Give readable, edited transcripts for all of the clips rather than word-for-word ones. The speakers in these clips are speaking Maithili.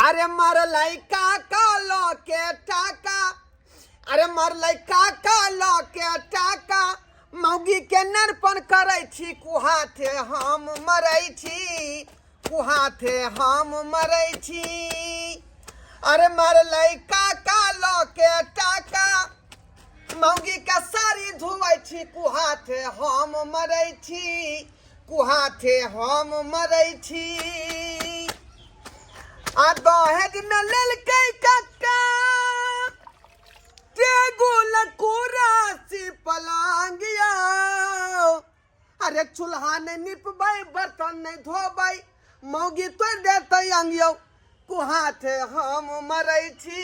अरे मरलै काका लऽ के टाका, अरे मरलै काका लऽ के टाका, मौगी के नरपन करै छी, कुहाथे हम मरै छी, कुहाथे हम मरै छी। अरे मरलै काका लऽ के टाका, मौगी के साड़ी धुआइ छी, कुहाथे हम मरै छी, कुहाथे हम मरै छी। आ दहेज में लेलकै कक्का टेबुल कुर्सी पलंगिया, अरे चूल्हा नहि निपबै, बर्तन नहि धोबै, मौगी तोड़ि देतै अंगियौ, कुहाथे हम मरै छी,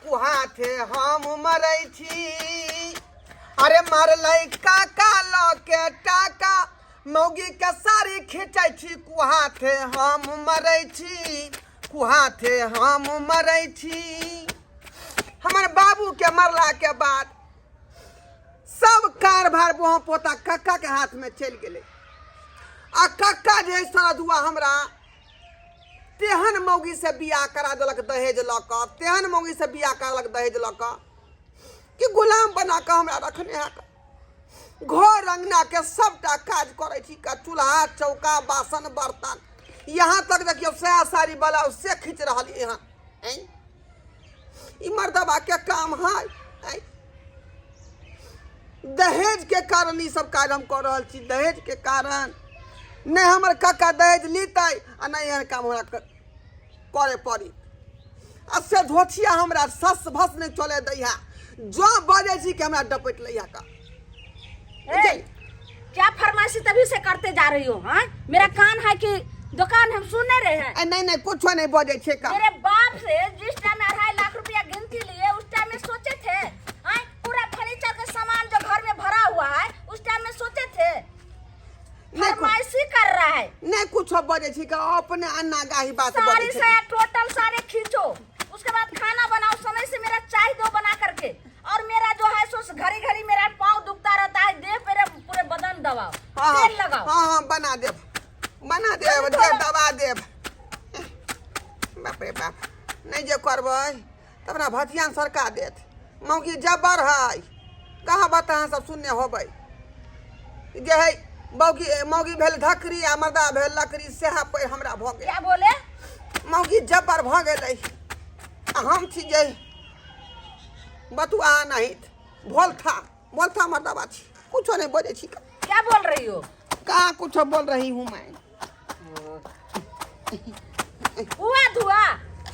कुहाथे हम मरै छी। अरे मरलै काका लऽ के टाका, मौगी के साड़ी खींचै छी, कुहाथे हम मरै छी, कुहाथे हम मरै छी। हमर बाबू के मरला के बाद सब कारभार बोहा पोता कक्का के हाथ में चलि गेलै, आ कक्का जे सरदुआ हमरा तेहन मौगी से बियाह करा देलक दहेज लऽ कऽ, तेहन मौगी से बियाह करा देलक दहेज लऽ कऽ कि गुलाम बना कऽ हमरा रखने है। घर अंगना के सबटा काज करै छी, का चूल्हा चौका बासन बर्तन, यहाँ तक देखियौ साया साड़ी ब्लाउज से खींच रहल यहाँ। ई मर्दबा के काम है। दहेज के कारण ई सब काज हम कऽ रहल छी, दहेज के कारण। नहि हमर काका दहेज लीतै आ नहि एहन काम हमरा करे पड़ी। आ से धोछिया हमरा सस भस नहि चले दै है, जो बजै छी कि हमरा डपटि लै है का। ए, क्या फरमाइशी तभी से करते जा रही हो? हाँ, मेरा कान है कि दुकान, हम सुन नहीं रहे हैं। ए, नहीं नहीं, कुछ नहीं बजै छै का। मेरे बाप से जिस टाइम 2.5 लाख रुपया गिनती लिए, उस टाइम में सोचे थे? हाँ, पूरा फर्नीचर का सामान जो घर में भरा हुआ है, उस टाइम में सोचे थे? नहीं फरमाइशी कर रहा है। नहीं कुछ बजै छै का, अपने अन्ना गाही बात बजै सारी छै। से टोटल सारे खींचो, उसके बाद खाना बनाओ, समय से मेरा चाय दो बना करके, और मेरा जो है सो घड़ी घड़ी मेरा पाँव दुखता रहता है, देह मेरे पूरे बदन दबाओ, हाँ। तेल लगाओ। हाँ, बना देब, बना देब, थोड़ा- दे दबा देब। बाप रे बाप, नहि जे करबै तब हमरा भथियान सरका देत। मौगी जबर है, कहाँ बात अहाँ सब सुनने होबै जे है मौगी, मौगी भेल धकरी आ मर्दा भेल लकड़ी, सएह पर हमरा भऽ गेल। क्या बोले? मौगी जबर भऽ गेलै आ हम छी जे बतुआ नहीं भोलथा भोलथा मर्दबा छी, कुछो नहीं बजै छी। क्या बोल रही हो? कहाँ कुछो बोल रही हूँ मैं। हुआ धुआ?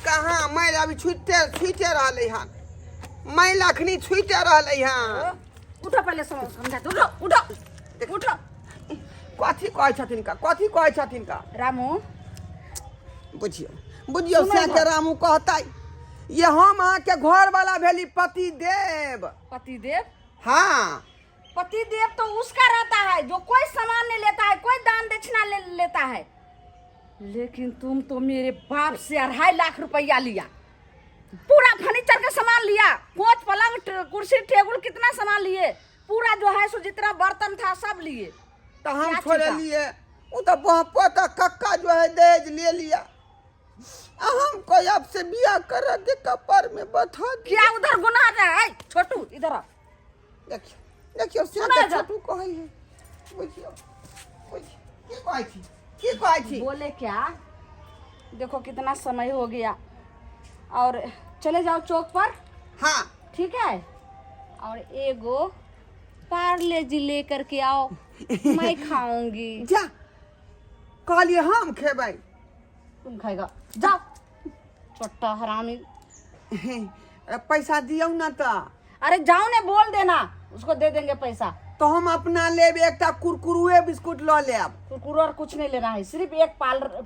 कहाँ मैल अभी छुइते छुइते रहलै हन, मैल अखनी छुइते रहलै हन। उठो, पहले समझा दो। उठो, उठो, उठो। कथी कहै छथिन का, कथी कहै छथिन का? रामू। बुझियौ, बुझियौ। सुनै से के रामू कहतै ये हम अहाँके घर वाला भेली पति देव। पति देव? हाँ। पति देव तो उसका रहता है जो कोई सामान नहीं लेता है, कोई दान दक्षिणा ले लेता है, लेकिन तुम तो मेरे बाप से 2.5 लाख रुपया लिया, पूरा फर्नीचर का सामान लिया, कोच पलंग कुर्सी टेबुल, कितना सामान लिए, पूरा जो है सो जितना बर्तन था सब लिए। तो हम क्या छोड़े चीज़? लिए वो तो पोता कक्का जो है दहेज ले लिया, आ हमको अब से बियाह कर के कपार में बैठा दिया। क्या उधर गुनाह है? छोटू, इधर आ। देखियो, देखियो, से सुना के जा। छोटू कहै है। बुझियो, बुझियो, की कहै छी, की कहै छी? बोले क्या, देखो कितना समय हो गया, और चले जाओ चौक पर। हाँ। ठीक है, और एगो पार्ले जी लेकर के आओ, मैं खाऊंगी। जा, कहलिए हम खेबै। तुम खाएगा, जाओ छोटा हरामी। पैसा दियौ ना तऽ। अरे जाओ ने, बोल देना उसको, दे देंगे पैसा। तो हम अपना लेब एकटा कुरकुरुए बिस्कुट लऽ लेब। कुरकुरे और कुछ नहीं लेना है, सिर्फ एक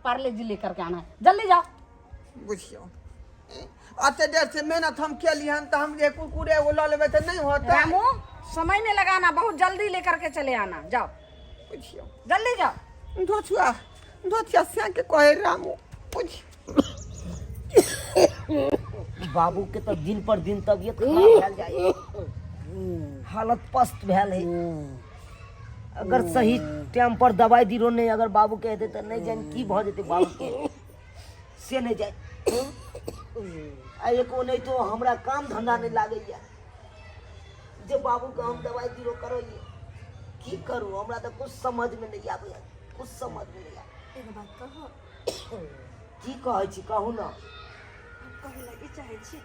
पार्ले जी लेकर के आना है, जल्दी जाओ। बुझियौ, अते देर से मेहनत हम केली हन, तऽ हम जे कुरकुरे एगो लऽ लेबै तऽ नहि होतै? रामू, समय में लगाना, बहुत जल्दी लेकर के चले आना, जाओ। बुझियौ। जल्दी जाओ। धोछुआ धोछुआ सैं के कहे रामू, बुझ। बाबू के तऽ दिन पर दिन तबियत खराब भेल जाइ, हालत पस्त भेल है। अगर सही टाइम पर दवाई दिरो नहि अगर बाबू के हेतै तऽ नहि जानि की भऽ जेतै बाबू के, से नहि जानि। आ एको नहि तो हमरा काम धंधा नहि लागैया जे बाबूके हम दवाइ बीरो करैए। की करू, हमरा तऽ कुछ समझमे नहि आबैया, कुछ समझमे नहि आबैया। एगो बात कहू? की कहै छी, कहू ने। हम कहै लए ई चाहै छी,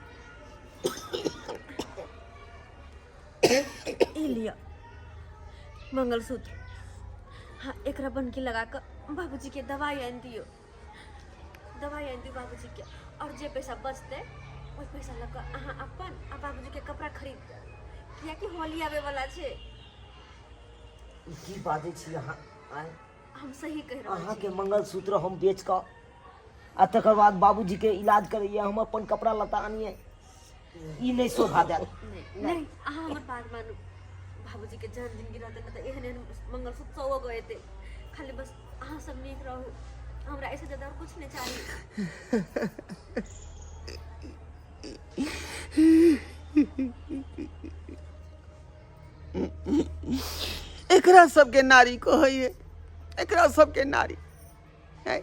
ई लिअ मंगलसूत्र। हाँ, एकरा बनकी लगा कऽ बाबूजीके दवाइ आनि दियौ, दवाइ आनि दियौ बाबूजीके। आओर जे पैसा बचतै ओहि पैसा लऽ कऽ अहाँ अपन आ बाबूजीके कपड़ा खरीद देब, कियाकि होली आबैवला छै। ई की बाजै छी अहाँ आँय? हम सही कहि रहल छी। अहाँके मंगलसूत्र हम बेच कऽ आ तकर बाद बाबूजीके इलाज करैए, हम अपन कपड़ा लत्ता आनिए, ई नहि शोभा देत। नहि, अहाँ हमर बात मानू। बाबूजीके जान जिंदगी रहतै ने तऽ एहन एहन मंगलसूत्र सौ गो एतै। खाली बस अहाँ सब नीक रहू, हमरा एहिसँ ज्यादा आओर किछु नहि चाही। एकरा सबके नारी कहैए, एकरा सबके नारी है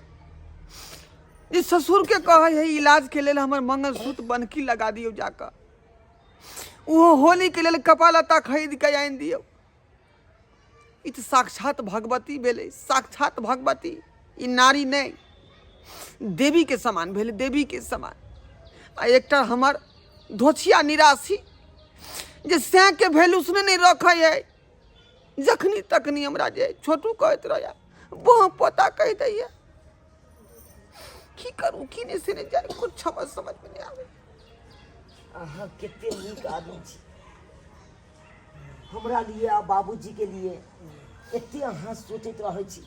जे ससुरके कहै है इलाजके लेल हमर मंगलसूत्र बनकी लगा दियौ जाकऽ, ओहो होलीके लेल कपड़ा लत्ता खरीद कऽ आनि दियौ। ई तऽ साक्षात भगवती भेलै, साक्षात भगवती। ई नारी नहि, देवीके समान भेलै, देवीके समान। आ एकटा हमर धोछिया निराशी जे सैके वैल्यू सुने नहि रखै है, जखनी तखनी हमरा जे छोटू कहैत रहैया, बहु पोता कहि दैया। की करू की नहि से नहि जानि, कुछ समझ समझमे नहि आबै। अहाँ कते नीक आदमी छी। हमरा लिए आ बाबूजीके लिए एते अहाँ सोचैत रहै छी,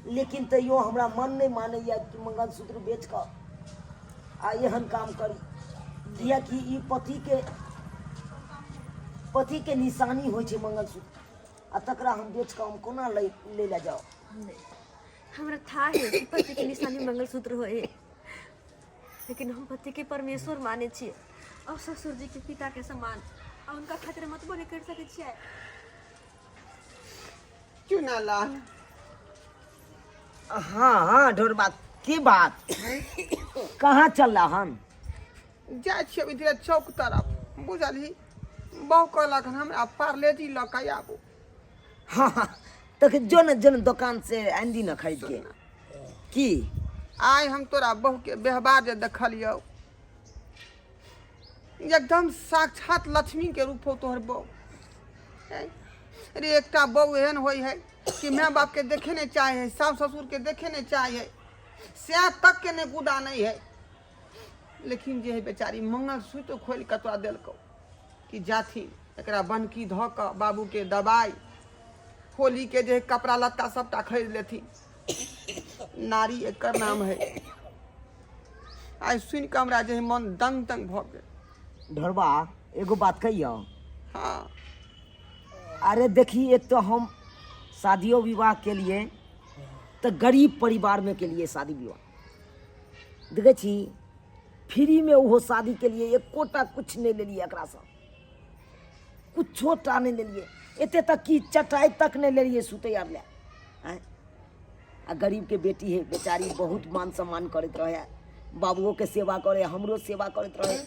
लेकिन तैयो हमरा मन नहि मानैया कि मंगलसूत्र बेच कऽ आ एहन काम करी, किएकि ई पतिके पतिके निशानी होइ छै मंगलसूत्र, आ तकरा हम बेच कऽ हम कोना लै लै लए जाउ? नहि, हमरा था है कि पति के निशानी मंगलसूत्र होए, लेकिन हम पति के परमेश्वर माने छियै और ससुर जी के पिता के समान, आ उनका खातिर मतबो नहीं कर सकै छियै। चुनालाल। हाँ हाँ ढोरबा, की बात? कहाँ चल रहा हन? जाइ छियै इधरे चौक तरफ, बुझलही? बहु कहलक हन हमरा पार्लेजी लऽ कऽ आबू। हाँ हाँ, तऽ जो ने, जो ने दोकान से आनि दी ने खरीद के। की आइ हम तोरा बहुके व्यवहार जे देखलियौ, एकदम साक्षात लक्ष्मीके रूप हो तोहर बहु। अरे एकटा बहु एहन होइ है कि माय बापके देखे नहि चाहे है, सास ससुरके देखे नहि चाहे है, सएह तकके नहि गुदा नहि है, लेकिन जे है बेचारी मंगलसूत्र खोलि कऽ तोरा देलकौ कि जाथिन एकरा बनकी धऽ कऽ बाबूके दबाइ, होलीके जे है कपड़ा लत्ता सबटा खरीद लेथिन। नारी एकर नाम है। आइ सुनि कऽ हमरा जे है मन दंग दंग भऽ गेल। ढोरबा, एगो बात कहियौ? हाँ। अरे देखी, एक तो हम शादियो विवाह के लिए तऽ गरीब परिवारमे के लिए शादी विवाह, देखै छी फ्रीमे ओहो शादी के लिए एकोटा कुछ नहि लेलियै, एकरासँ कुछो टा नहि लेलियै, एते तक कि चटाइ तक नहि लेलियै सुतै आर लए। आँय, आ गरीबके बेटी है बेचारी, बहुत मान सम्मान करैत रहै, बाबुओके सेवा करै, हमरो सेवा करैत रहै।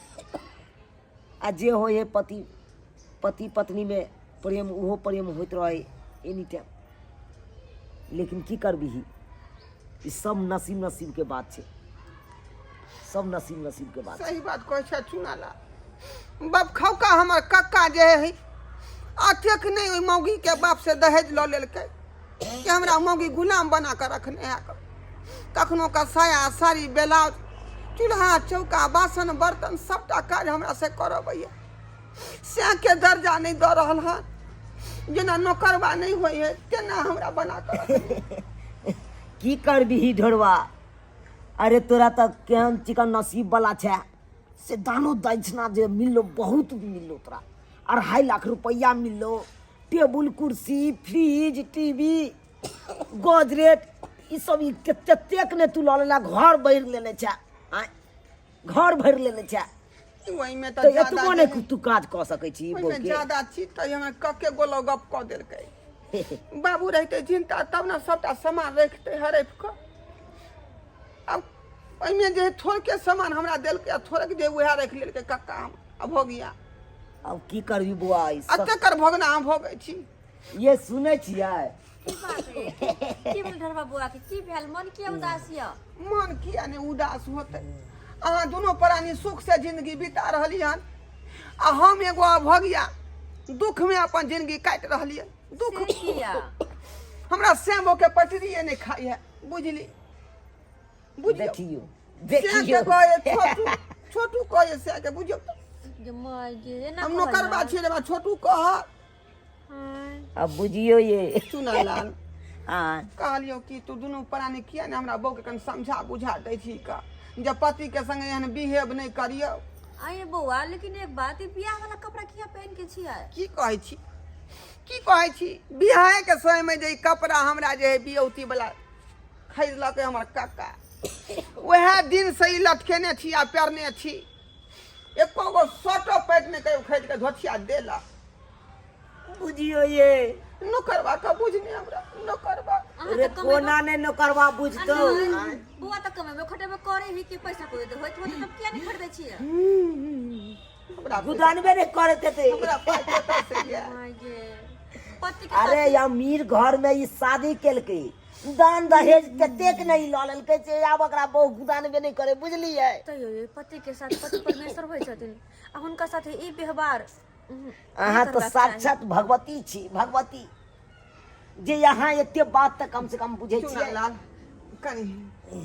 आ जे होइ है पति पति पत्नीमे प्रेम, ओहो प्रेम होइत रहै एनी टाइम। लेकिन की करबिही, ई सब नसीब नसीबके बात छै, सब नसीब नसीबके बात छै। सही बात कहै छै चुनाला। बाप खौका हमर कक्का जे है अतेक नहि ओहि मौगीके बाप से दहेज लऽ लेलकै कि हमरा मौगी गुलाम बना कऽ रखने है। कखनो का साया साड़ी ब्लाउज चूल्हा चौका बासन बर्तन सबटा काज हमरा से करबैया, सएहके दर्जा नहि दऽ रहल हन, जेना नौकरबा नहि होइ है तेना हमरा बना कऽ रखने। की करबिही ढोरबा, अरे तोरा तऽ केहन चिकन नसीब वाला छै से दानो दक्षिणा जे मिललो, बहुत मिललो तोरा, 2.5 लाख रुपैआ मिललो, टेबुल कुर्सी फ्रिज टीवी गोदरेज ई सब ई कतेक ने तू लऽ लेला, घर भरि लेने छै, आँय घर भरि लेने छै। ओहिमे तऽ तऽ ज्यादा एतबो जे नहि तू काज कऽ सकै छी ओहिमे बौके? ज्यादा चीज तऽ हमरा कके गोलो गप कऽ देलकै। बाबू रहिते जिनता तब ने सबटा सामान रखते हड़पि कऽ। आब ओहिमे जे है थोड़के सामान हमरा देलकै आ थोड़क जे उएह राखि लेलकै कक्का हम आ भोगिया। अब की करबी बौआ, ई सब एते कर भोगना हम भोगै छी। ये सुनै छियै? की बात है? की भेल ढरबा बौआ के? की भेल? मन किया उदास यऽ? मन किया नहि उदास होतै? अहाँ दुनू प्राणी सुख से जिंदगी बिता रहली हन आ हम एगो अभगिया दुख में अपन जिंदगी काटि रहलियै। दुख से किया? हमरा सेमो के पटरिए नहि खाइ है, बुझली? बुझियौ। देखियौ से के देखियौ। कहै छोटू, छोटू कहै से के बुझियौ तऽ। गे माय गे, एना हम कहै नौकरबा है? छियै रे बा, छोटू कह। हाँ। अब बुझियौ ये। चुनालाल। हाँ। कहलियौ कि तू दुनू प्राणी किया ने हमरा बहू के कनि समझा बुझा दै छी का, जब पति के संगे एहन बिहेव नहि करियौ। आये बौआ, लेकिन एक बात, ई बियाह वाला कपड़ा किया पहन के छियै? की कहै छी, की कहै छी? बियाहे के समय में जे ई कपड़ा हमरा जे है बियौती वाला खरीदलकै हमर काका, वएह दिन से ई लटकेने छी आ पहिरने छी। एको गो शर्टो पैंट नहि कहियो खरीद के धोतिया देलक। बुझियौ ये। नौकरबा के बुझने हमरा, नौकरबा। अहाँ रे तऽ कमेबो- कोना ने नौकरबा बुझतौ? आ बौआ तऽ कमेबो खटेबो करे ही के पैसा कोई दे होइत होइत, तब किया नहि खरीदै छियै? हमरा गुदानबे नहि करैत हेतै। हमरा पाइ कतऽ से ये? माय गे, पति के अरे साथ- अमीर घर में ई शादी केलकै, दान दहेज कतेक नहि लऽ लेलकै से आब ओकरा बहु गुदानबे नहि करे, बुझलियै? तैयो ये पति के साथ पति परमेश्वर होइ छथिन आ हुनका साथे ई व्यवहार अहाँ तऽ साक्षात भगवती छी, भगवती जे यहाँ एते बात तऽ कम से कम बुझै छियै। चुनालाल, कनि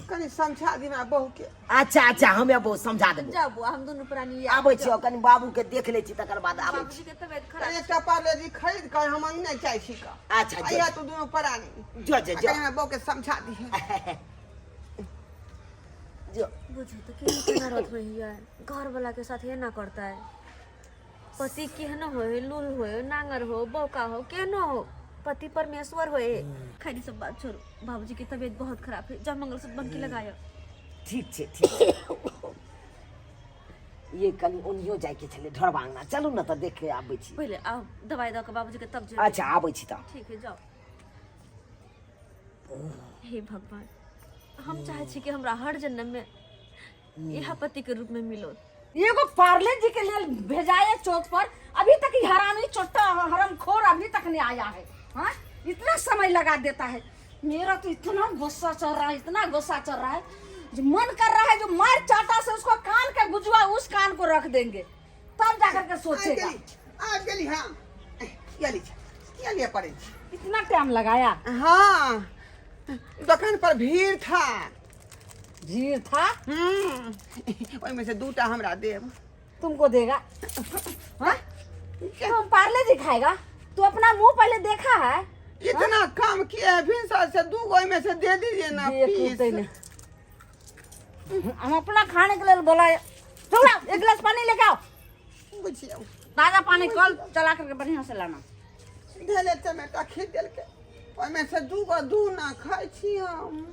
कनि समझा दी हमरा बहू के। अच्छा अच्छा, हमे बहु समझा देबै। जाउ बौआ, हम दुनू प्राणी आबै छी, कनि बाबू के देख लै छी तकर बाद आबै छी। बाबूजी के तबियत खराब। कनि एकटा पार्ले जी खरीद कऽ हम अंगने जाइ छी कऽ। अच्छा, जो। अइहा तू दुनू प्राणी। जो जो जो। कनि हमरा बहू के समझा दी। जो। बुझू तऽ केहन केना रहत होइए, घर वाला के साथ एना करता है। पति केहनो हो, लूल हो, नांगर हो, बौका हो, केहनो हो, पति परमेश्वर होए। खैर सब बात छोड़ू, बाबूजी की तबीयत बहुत खराब है, जाओ मंगलसूत्र बन के लगायो। ठीक छै, ठीक छै। ये कनि ओनियो जाइके छलै ढोरबा अंगना, चलू ने तऽ देख के आबै छी। पहिले आओ दवाई दऽ के बाबूजी के तब जेबै। अच्छा आबै छी तऽ। ठीक है जाओ। हे भगवान, हम चाहे छी कि हमरा हर जन्म में यह पति के रूप में मिलो। एगो पार्ले जी के लिए भेजाए चौक पर, अभी तक ये हरामी चोट्टा हरामखोर अभी तक नहीं आया है। हाँ, इतना समय लगा देता है। मेरा तो इतना गुस्सा चल रहा है, इतना गुस्सा चल रहा है, जो मन कर रहा है जो मार चाटा से उसको कान के गुजवा उस कान को रख देंगे, तब जाकर के सोचेगा। आ गेली। हाँ, ये लीजिए, ये लिए पड़े। इतना टाइम लगाया? हाँ, दुकान पर भीड़ था। भीड़ था? ओहिमे से दूटा हमरा देब। तुमको देगा? हाँ? तुम पार्ले जी खाएगा? तू अपना मुंह पहले देखा है? इतना काम किया है फिर साल से दू गो में से दे दीजिए ना देख पीस। ने। हम अपना खाने के लिए बोला, चलो एक गिलास पानी लेके आओ। बुझियौ, ताजा पानी कल चला करके बढ़िया से लाना। धेले टमाटर खींच देलकै, ओहिमे से दू गो दू ना खाइ छी हम।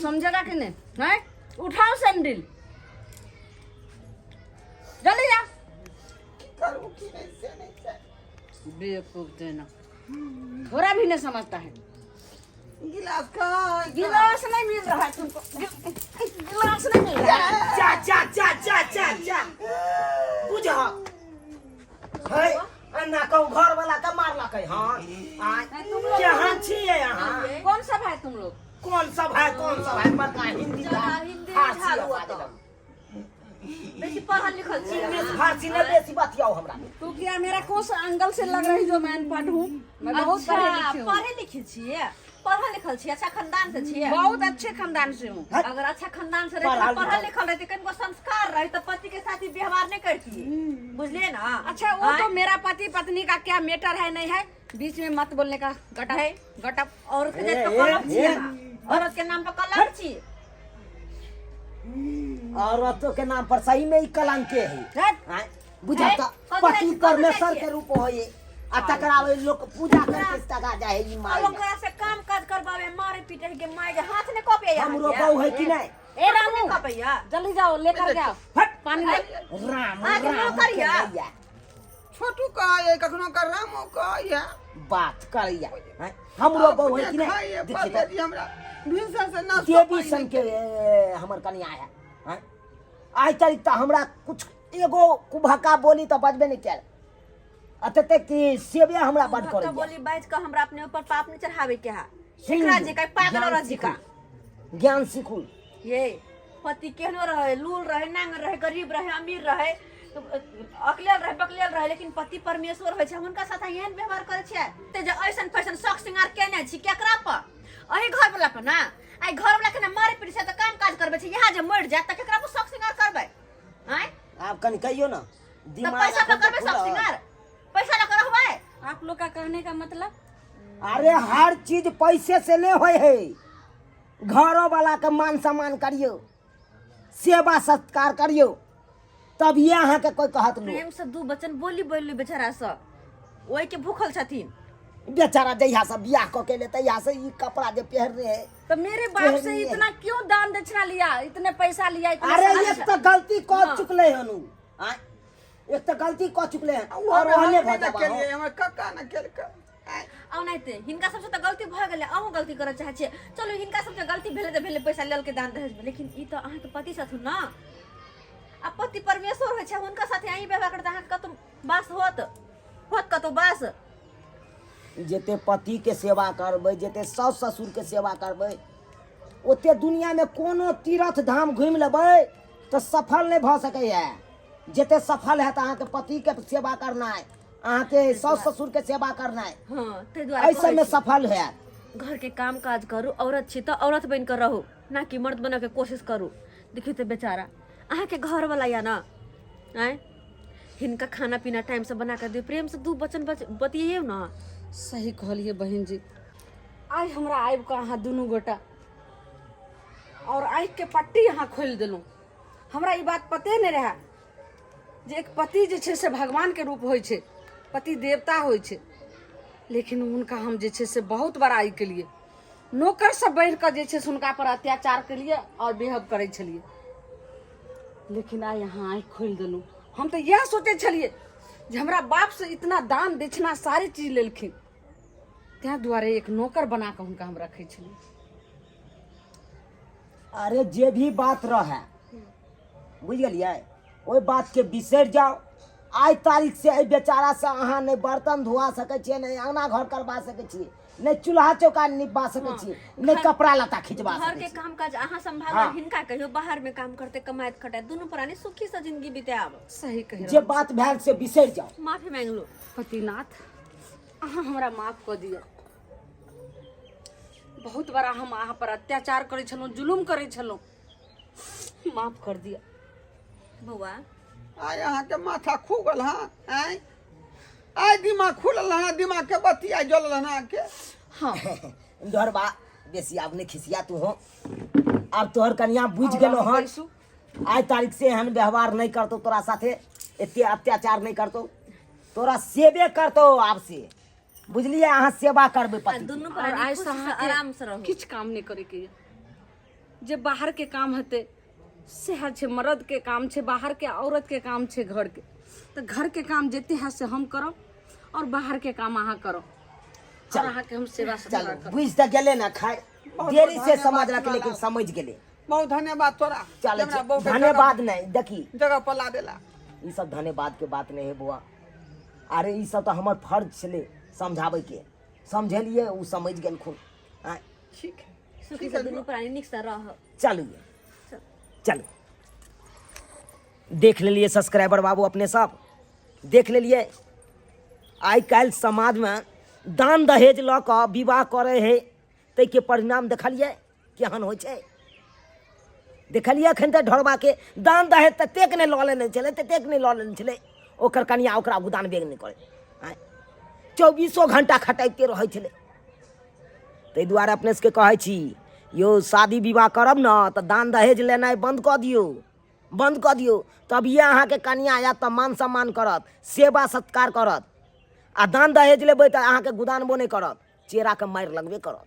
समझेगा कि नहीं? हैं? उठाओ सैंडल, जल्दी जा। की करू की नहीं से नहीं छै। बेवकूफ देना, थोड़ा भी नहीं समझता है। गिलास कहाँ है? गिलास नहीं मिल रहा है तुमको, गिलास नहीं मिल रहा है। जा जा जा जा जा जा, बुझ है अन्ना कहूँ घर वाला के मारलकै। हाँ आ केहन छियै अहाँ? कौन सब है तुम लोग? कौन सब है, कौन सब है? बड़का हिंदी जरा हिंदी फारसी झाड़ू आवाज ओतऽ। देलक। बेसी पढ़ल लिखल छी। इंग्लिश फारसी ने बेसी बतियाओ हमरा। तू क्या मेरा कौन सा एंगल से लग रही जो मैं अनपढ़ हूँ? मैं बहुत पढ़े लिखी हूँ। पढ़े लिखे छियै, पढ़ल लिखल छियै, अच्छा खानदान से छियै। बहुत अच्छे खानदान से हूँ। हट। अगर अच्छा खानदान से रहते, पढ़ल पढ़ल लिखल रहते, कनिको संस्कार रहे तो पति के साथ ही व्यवहार नहीं करती, बुझलिए ना? अच्छा वो तो मेरा पति पत्नी का क्या मैटर है नहीं है, बीच में मत बोलने का। गटअप है। गटअप। औरत के जात ए, पर कलंक ए, छियै ए। अहाँ। औरत के नाम पर कलंक छी। औरतों के नाम पर सही में ही कलंके है। हट। आँय, बुझा है, तऽ कथी पति जाइ छी, कथी परमेश्वर जाइ के रूप होए आ तकरा ओहि लोक पूजा करके तका जाइ है ई माय। अब ओकरा से काम काज करबावे, मारे पीटे के माय के हाथ ने कपे। हम रोकौ है कि नहीं? ए रामू, कपैया जल्दी जाओ लेकर के आओ हट पानी ले। राम आगे राम नौकर के या। भैया। छोटू कहैए कखनो के रामो कहैए बात करैया हैं? हमरो बहू है कि खाइए नहीं देखिए पहिले जी हमरा भिनसर से नाश्तो देवी पानी सन के हमर कनिया है हैं? आइ तारीख तऽ हमरा कुछ एगो कुभका बोली तऽ बजबे नहि कयल अतते कि सेवे हमरा बड भक्का करैया बोली बाजि कऽ हमरा अपने ऊपर पाप नहीं चढ़ावे के है सुन एकरा लियौ, जे पागल ज्ञान औरत जी का सीखू ज्ञान सीखू ये पति केहनो रहे लूल रहे नांगर रहे गरीब रहे अमीर रहे अकलेल रहे बकलेल रहे लेकिन पति परमेश्वर होइ छै हुनका साथ एहन व्यवहार करै छियै ते जे ऐसन फैसन शौक श्रृंगार केने छी केकरा पर अही घर वाला पर ना आई घर वाला के ना मारे पीटे छै तऽ काम काज करबै छै यहाँ जे मरि जायत तऽ केकरा पर शौक श्रृंगार करबै आँय आब कनि कहियौ ने तऽ दिमाग पैसा पर एखन तऽ करबै शौक खुलल। श्रृंगार पैसा लऽ कऽ रहबै आप लोग का कहने का मतलब अरे हर चीज पैसे से नहीं होय है घरो वाला के मान सम्मान करियो सेवा सत्कार करियो तब ये अहाँ के कोई कहत लो प्रेम से दू वचन बोली बोली बेचारा से ओहि के भूखल छथिन बेचारा जहिया से बियाह कऽ के एलै तहिया से ई कपड़ा जे पहिरने है तो मेरे बाप से पहननी है। इतना क्यों दान दक्षिणा लिया इतने पैसा लिया इतने अरे सामान एक तो गलती कऽ चुकले हन उ आँय? एक तो गलती कऽ चुकले हन और ओहने भऽ ने जाबा केलियै हमर कक्का ने केलकै ओनाहिते हिनका सबसँ तऽ गलती भऽ गेलै अहूँ गलती करऽ चाहै छियै चलू हिनका सबसँ गलती भेलै तऽ भेलै पैसा लेलकै दान दहेजमे लेकिन ई तऽ अहाँके पति छथुन ने आ पति परमेश्वर होइ छै हुनका साथे अहीं व्यवहार करबै तऽ अहाँके कतहु बास होत होत कतहु बास जते पतिके सेवा करबै जते साउस ससुरके सेवा करबै ओते दुनियामे कोनो तीर्थ धाम घुमि लेबै तऽ सफल नहि भऽ सकैए जते सफल हैत अहाँके पतिके सेवा करनाइ अहाँके साउस ससुरके सेवा करनाइ हँ ताहि दुआरे एहि सबमे कहै छी, सफल हैत घर के काम काज करू औरत छी तऽ औरत बनि कऽ रहू ना कि मर्द बना के कोशिश करू देखियौ तऽ बेचारा अहाँके घरवला या ना आँय हिनका खाना पीना टाइमसँ बना कऽ दियौ प्रेमसँ दू वचन बतियैयौ ने सही कहलियै बहिन जी आइ हमरा आबि कऽ अहाँ दुनू गोटा आओर आँखिके पट्टी अहाँ खोलि देलहुँ हमरा ई बात पते नहि रहए जे एक पति जे छै से भगवानके रूप होइ छै पति देवता होइ छै लेकिन हुनका हम जे छै से बहुत बड़ाइ केलियै नौकरसँ बढ़ि कऽ जे छै से हुनका पर अत्याचार केलियै आओर बिहेव करै छलियै लेकिन आइ अहाँ आँखि खोलि देलहुँ हम तऽ इएह सोचै छलियै जे हमरा बापसँ इतना दान दक्षिणा सारी चीज लेलखिन ताहि दुआरे एक नौकर बना कऽ हुनका हम रखै छलियै अरे जे भी बात रहे बुझि गेलियै ओहि बातके बिसरि जाउ आइ तारीख से एहि बेचारासँ अहाँ नहि बर्तन धोआ सकै छियै नहि अङ्गना घर करबा सकै छियै नहि चूल्हा चौका निपबा सकै छियै नहि कपड़ा लत्ता खिचबा घर सकै के छियै काम काज अहाँ संभालू हाँ। हिनका कहियो बाहर में काम करते कमाइत खटाइत दुनू प्राणी सुखी से जिंदगी बितायब सही कहि जे बात भेल से बिसरि जाउ माफी मांग लू पतिनाथ अहाँ हमरा माफ कऽ दिअ बहुत बड़ा हम अहाँ पर अत्याचार करै छलहुँ जुलुम करै छलहुँ माफ कर दिअ बौआ आइ अहाँके माथा खुगल हँ आँय आइ दिमाग खुलल हँ दिमागके बत्ती आइ जलल हँ अहाँके हाँ डरबा बेसी आब नहि खिसिया तू हो आब तोहर कनिया बुझि गेलो हन बैसू। आइ तारीख से एहन व्यवहार नहि करतौ तोरा साथे एते अत्याचार नहि करतौ तोरा सेवे करतौ आब से बुझलियै अहाँ सेवा करबै आ पति दुनू और प्राणी आइ खुशी से से अहाँके आराम से रहू किछु काम नहि करैके यऽ जे बाहरके काम हेतै सएह छै मर्दके काम छै बाहरके औरतके काम छै घरके तऽ घरके काम जते हैत से हम करब आओर बाहरके काम अहाँ करब आओर अहाँके हम सेवा सत्कार चलू करब बुझि तऽ गेलै ने खैर बहुत देरी से धन्यवाद समझलक लेकिन लाला। समझ गेलै बहुत धन्यवाद तोरा चलै हमरा छै बहुते धन्यवाद नहि देखी जगह पर ला देला ई सब धन्यवाद के बात नहि है बौआ अरे ई सब तऽ हमर फर्ज छलै समझाबैके समझेलियै ओ समझ गेलखुन आँय ठीक है सुखी से दुनू प्राणी नीक से रह चलू चलू देख लेलियै सब्सक्राइबर बाबू अपने सब देख लेलियै आइ काल्हि समाजमे दान दहेज लऽ कऽ विवाह करै है ताहिके परिणाम देखलियै केहन होइ छै देखलियै एखन तऽ ढोरबाके दान दहेज ततेक नहि लऽ लेने छलै ततेक नहि लऽ लेने छलै ओकर कनिया ओकरा गुदान बेग नहि करै आँय चौबीसो घंटा खटाइते रहै छलै ताहि दुआरे अपने सबके कहै छी यौ शादी विवाह करब ने तऽ दान दहेज लेनाइ बन्द कऽ दियौ बन्द कऽ दियौ तभिए अहाँके कनिया आयत तऽ मान सम्मान करत सेवा सत्कार करत आ दान दहेज लेबै तऽ अहाँके गुदानबो नहि करत चेराके मारि लगबे करत।